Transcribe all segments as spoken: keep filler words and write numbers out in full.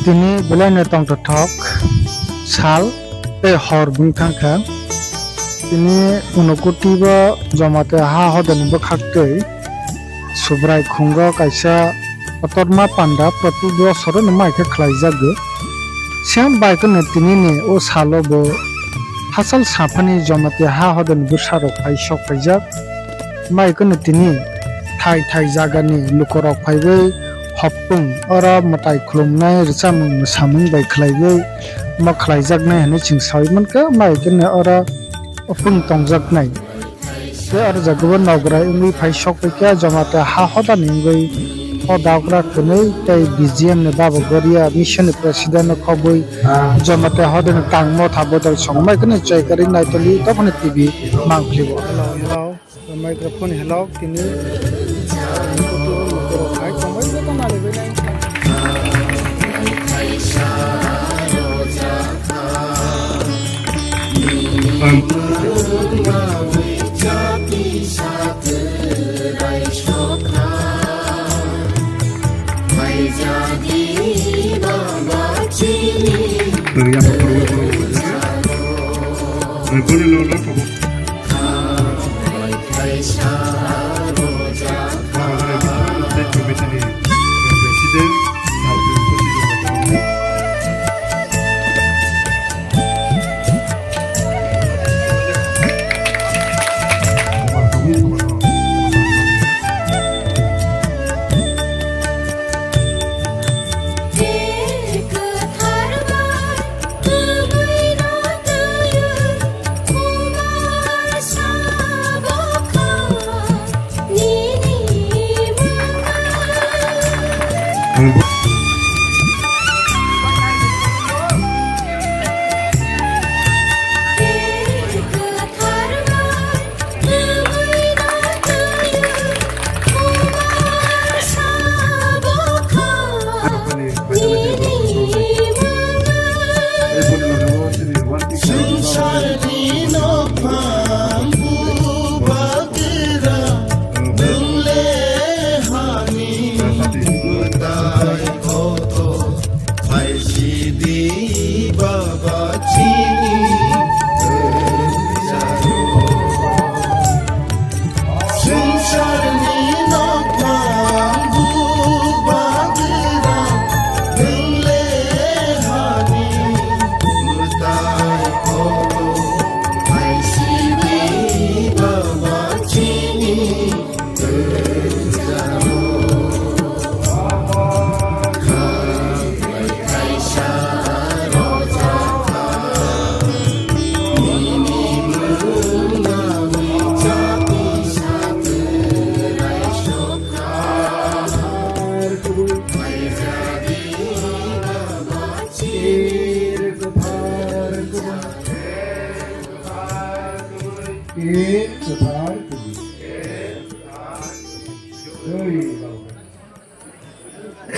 Tini belaino tongthothok sal tei hor wng thangkha. Tini Unokoti bo Jamatia ha hodani bwkhak tei Subrai khungo kaisa kotorma panda proti bosorono mai khe khlaijago. Siyang bai kheno tinini o salo bo hachal saphani Jamatia ha hodani bwsarok phai sok phaijak. Mai kheno tini thai thai jagani lukorok phaiwi hopung oro mwtai khulumnai, rwchapmung mwsamung bai khlaiwi omo khlaijaknai hinwi chwng sawi mankha. Mai kheno oro opung tongjaknai. Tei oro jaga o nograi wngwi phai sok phaikha, Jamatia ha hodani wngwi o dagra kwnwi tei B G M ni Baba Goria mission ni president no khobwi Jamatia hodani tangmo tha bodol songmai kheno Joykarwi Naitoli dophani T V mangpili o. Hello, hello. Microphone hello, tini.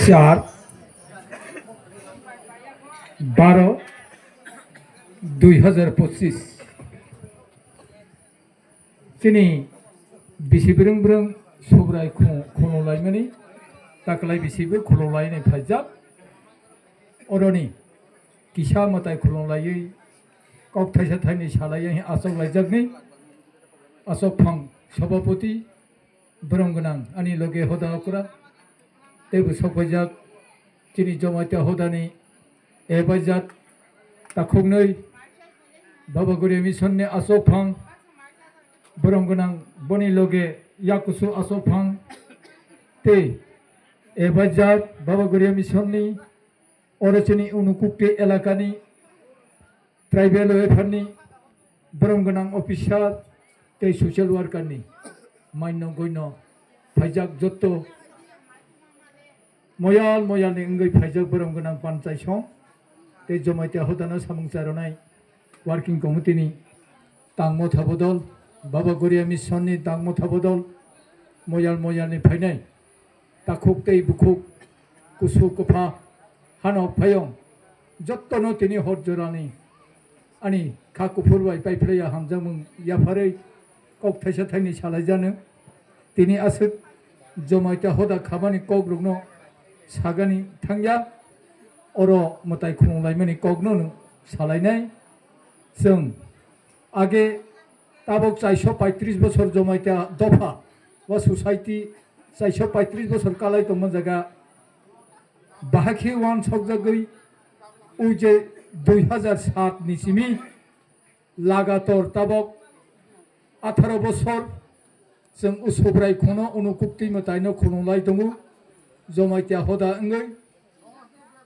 Char, baro, dui hazar pochis. Chini bisi brwng brwng Subrai khu-, khulumlaimani, taklai bisi bo khulumlainai phaijak. Oroni kisa mwtai khulumlaiwi kok thaisa thaini salaiya hwnwi achok laijakni achok phang sabhapati, borong gwnang ani loge hoda okra, teibo sokphaijak chini Jamatia hodani A Baijak takhuknwi Baba Goria Mission ni achok phang, borong gwnang boni loge yakusu achok phang tei A Baijak Baba Goria Mission ni oro chini Unukukti elakani tribal welfare ni borong gwnang officer tei social worker ni maino goino phaijak jotto moyal moyal ni wngwi phaijak borong gwnang panchai song tei Jamatia hodano samung charonai working committee ni tangmo thabodol, Baba Goria Mission ni tangmo thabodol, moyal moyal ni phainai takhuk tei bukhuk, kusu kwpha, hano phayong, jottono tini hor jorani ani kha kuphur bai paiphlaiya hamjakmung yapharwi kok thaisa thaini salaijano. Tini aswk Jamatia hoda khamani kokrokno sagani thangya. oro mwtai khulumlaimani kokno no salainai. Chwng age tabok chairso paitris bosor Jomaita dopha ba society chairso paitris bosor kalai tongma jaga bahai khe uansukjagwi o je dui hazar sat ni simi lagator tabok atharo bosor chwng o Subrai khungno unukuktwi mwtaino khulumlai tongo. Jomaita hoda wngwi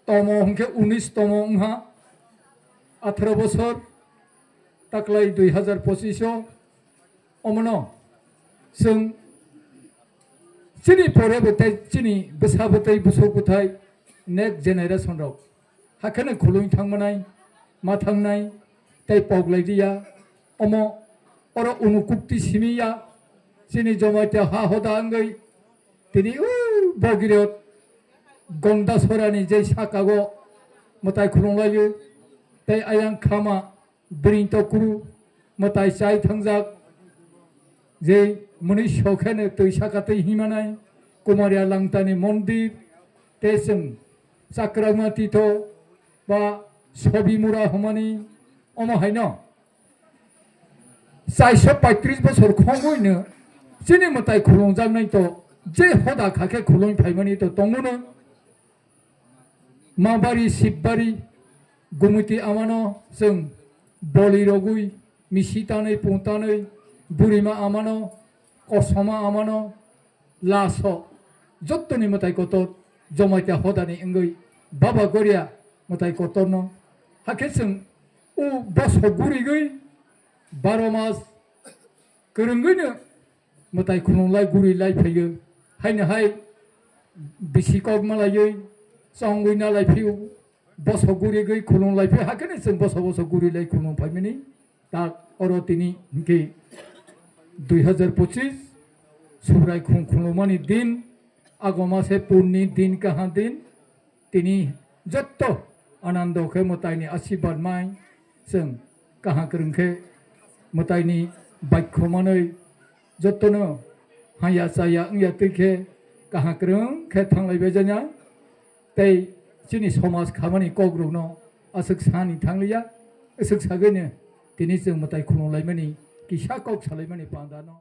tomo hwnkhe unis tomo wngha, atharo bosor taklai dui hazar pochiso. Omono chwng chini pore bo tei chini bwsa bwtwi busuk bwthai next generation rok hakheno khulumwi thangmanai, ma thangnai, tei poklai diya. Omo oro unukukti simi ya, chini Jomaita ha hoda wngwi tini o Bogirot Gondasorani je sakago mwtai khulumlaio, tei ayang khama Bring tokru mwtai chai thangjak, je mwnwi sokheno twi sakatwi himanai Kumaria Langtani mondir, tei chwng Chakrakma Titho ba Sobimura hwnmani omo haino chairso paitris bosor khongwino chini mwtai khulumjaknai to je hoda kha khe khulumwi phaimani to tongo no. Mabari, Sibari, Gumiti amano chwng boli rogwi, misi tanwi, pung tanwi, burima amano, kosoma amano, laso, jottoni mwtai kotor, Jomaita hodani wngwi, Baba Goria mwtai kotorno, hakhe chwng o boso gurigwi, baro mas kwrwngwino mwtai khulumlai guri lai phaiyo. Haino hai bisi kok malaiwi chongwi nalai phio, boso gurigwi khulumlai phio, hakhe chwng boso boso guri lai khulum phaimani. Tak oro tini hwnkhe dui hazar pochis Subrai khung khulumani din, agoma se punni din, kaha din. Tini jotto anando khe mwtaini asirwad mai, chwng kaham kwrwng khe mwtaini baikho manwi jottono haya chaya wngya twi khe kaham kwrwng khe thanglai bai jana. Tei chini somaj khamani kokrokno aswk sani thangliya, aswk sagwino tini chwng mwtai khulumlaimani kisa kok salaimani pandano.